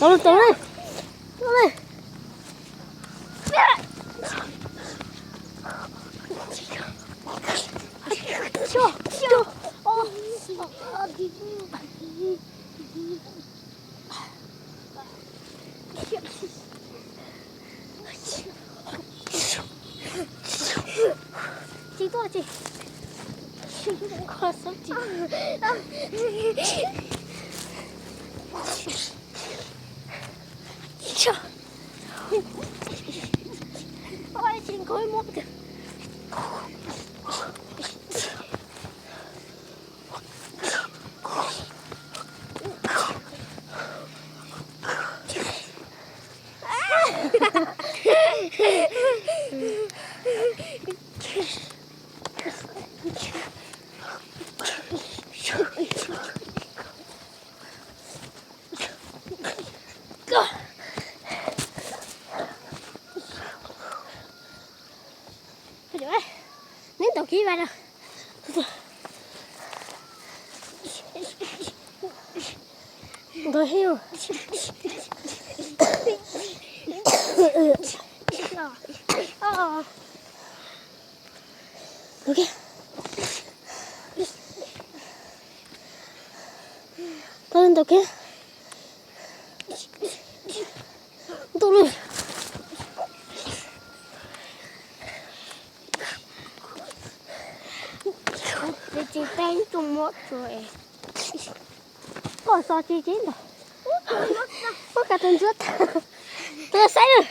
Tau lawm, tau lawm. Tsis tuaj tsis. Kho xub tsis. Ua tsis nkauj muab. Neb ntaus kiv vas rau. Ntaus heev. Ok. Tau ntaus kiag. Ntuj lwj. Tsis teeb tus muab tsuas es. Koj xo tsis tsis ntawd. Muab kav tus ntsuab tag. Tus saib.